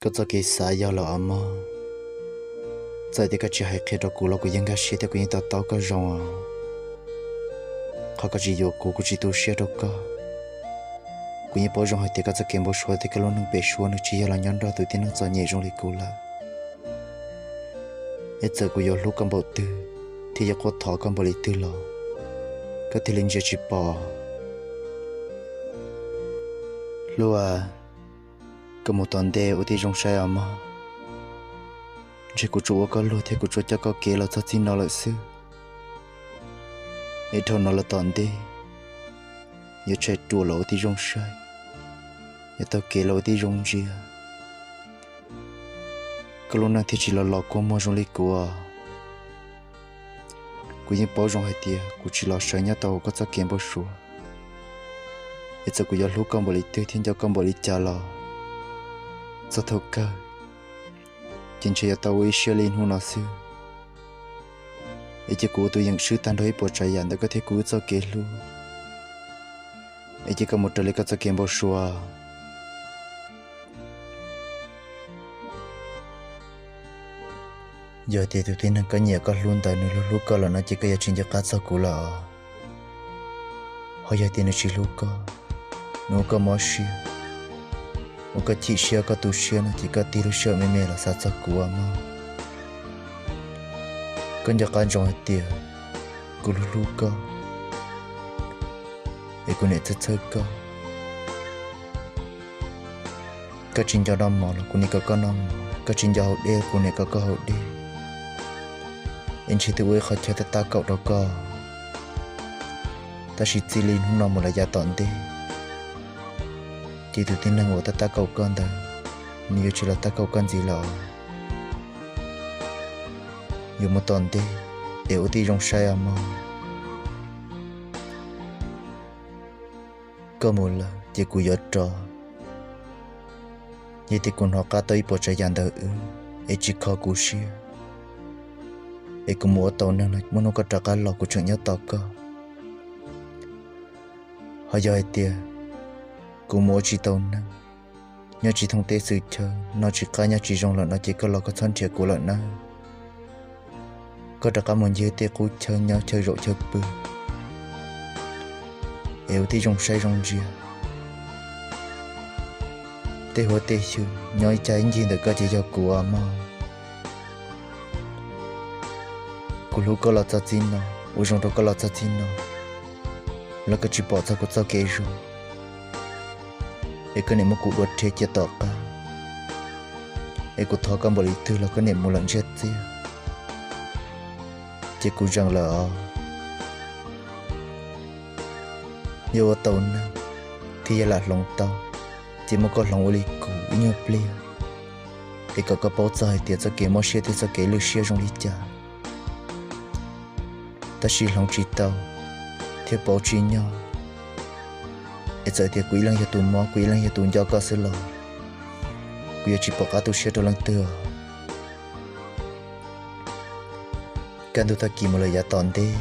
Koj txoj kev xav yog lawm os mog. Txawm tias koj tsis hais qhia rau kuv los kuv yeej nkag siab thiab kuv yeej to taub koj zoo os. Qhov koj tsis yuav kuv, kuv tsis tu siab rau koj. Kuv yeej paub zoo hais tias koj txoj kev npau suav thiab koj lub neej pem suab nws tsis yog los nyob nrog tus tib neeg txom nyem zoo li kuv lawm. Es txawm kuv yuav hlub koj npaum twg thiab yuav quaj thov koj npaum li twg los koj thiaj li ntsia tsis pom. Hlub a, koj mus tom ntej ua tib zoo saib os mog. Ntshe kuv tsuas ua koj luag thiab kuv tsuas coj koj kev los txog txij no lawm xwb. Es dhau no los tom ntej, yuav tshaib ruam los ua tib zoo saib, yuav taug kev los ua tib zoo ntsia, koj lub neej thiaj tsis los los kua muag zoo li kuv. Kuv yeej paub zoo hais tias kuv tsis los sawv nyob tau hauv koj txoj kev npau suav. Es txawm kuv yuav hlub koj npaum li twg thiab nco koj npaum li cas los, txog thaum kawg ces ntshe yuav tau ua ib siab li hnub no xwb. Es cia kuv ua tus yeem swb tag nrho ib puas tsav yam ntawm koj thiab kuv wb txoj kev hlub. Es cia koj mus raws li koj txoj kev npau suav. Yog tias tus tib neeg koj nyiam koj hlub ntawd nws hlub hlub koj lawm no ces koj yuav tsis nco qab txog kuv lawm os. Ho yog tias nws tsis hlub koj, nws ua koj mob siab, ua koj chim siab, ua koj tu siab no ces koj tig lub sij hawm me me los xav txog kuv os mog. Koj nco qab ntsoov hais tias kuv hlub hlub koj, es kuv niam txhawj txhawj koj. Koj tsis nco noj mov los kuv niam kom koj noj mov, koj tsis nco haus dej kuv niam kom koj haus dej. Es ntshe twb ua ib qhov chaw tab tab kaum rau koj, tab sis txij li hnub no mus lawm yav tom ntej, ces tus tib neeg uas tab tab kaum koj ntawd, nws yuav tsis los tab kaum koj ntxiv lawm. Yuav mus tom ntej, es ua tib zoo saib os mog. Koj mus lawm ces kuv yuav rov. Yog tias kuv hnov qab tau ib puas tsav yam ntawm wb es tsis kho kuv siab, es kuv mus ua tau neeg no muaj hnub koj rov qab los kuv tseem nyob tos koj. Ho yog hais tias kuv mus ua tsis tau neeg, nyob tsis thoob teb xwm chaw, noj tsis qab nyob tsis zoo lawm no ces koj los koj txhob nrhiav kuv lawm nawb. Koj rov qab mus ncig tej qub chaw nyob chaw zaum chaw pw, es ua tib zoo saib zoo ntsia. Tej huab tej xyw nyob ib cag ib ncig ntawm koj ces yog kuv os mog. Kuv hlub koj los txog txij no, ua zoo rau koj los txog txij no, los koj tsis pom txog kuv txoj kev zoo, es koj niam muab kuv dua rhe cia tom qab, es kuv thov koj npaum li twg los koj niam mus lawm ntsiag txiag, ces kuv zeem lawm os. Yog ua tau neeg thiab yog lam hloov tau, ces muab koj hloov ua li kuv ib nyuag pliag, es kom koj paub txog hais tias txoj kev mob siab thiab txoj kev lwj siab zoo li cas. Tab sis hloov tsis tau thiab pauv tsis nyog, es txawm tias kuv ib leeg yog tus mob, kuv ib leeg yog tus nco koj xwb los kuv yuav tsis pom qab tu siab rau leej twg os. Kaj ntug tag kis mus lawm yav tom ntej,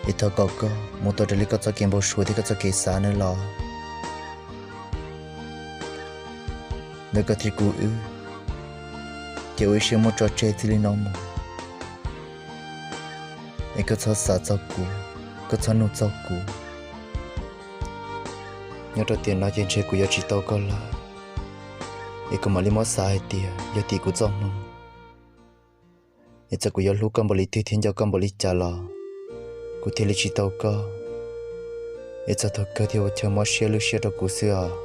es thov kom koj mus tau raws li koj txoj kev npau suav thiab koj txoj kev xav nawb los. Ntawm koj thiab kuv wb, ces ua ib siab muab tso tseg txij li no mus, es koj txhob xav txog kuv, koj txhob nug txog kuv. Nyob rau tiam no ces ntshe kuv yuav tsis tau koj lawm, es kuv mam li muab xav hais tias yog tim kuv txoj hmoo, es txawm kuv yuav hlub koj npaum li twg thiab nco koj npaum li cas los kuv thiaj li tsis tau koj, es txog thaum kawg thiaj ua chaw mob siab lwj siab rau kuv xwb os.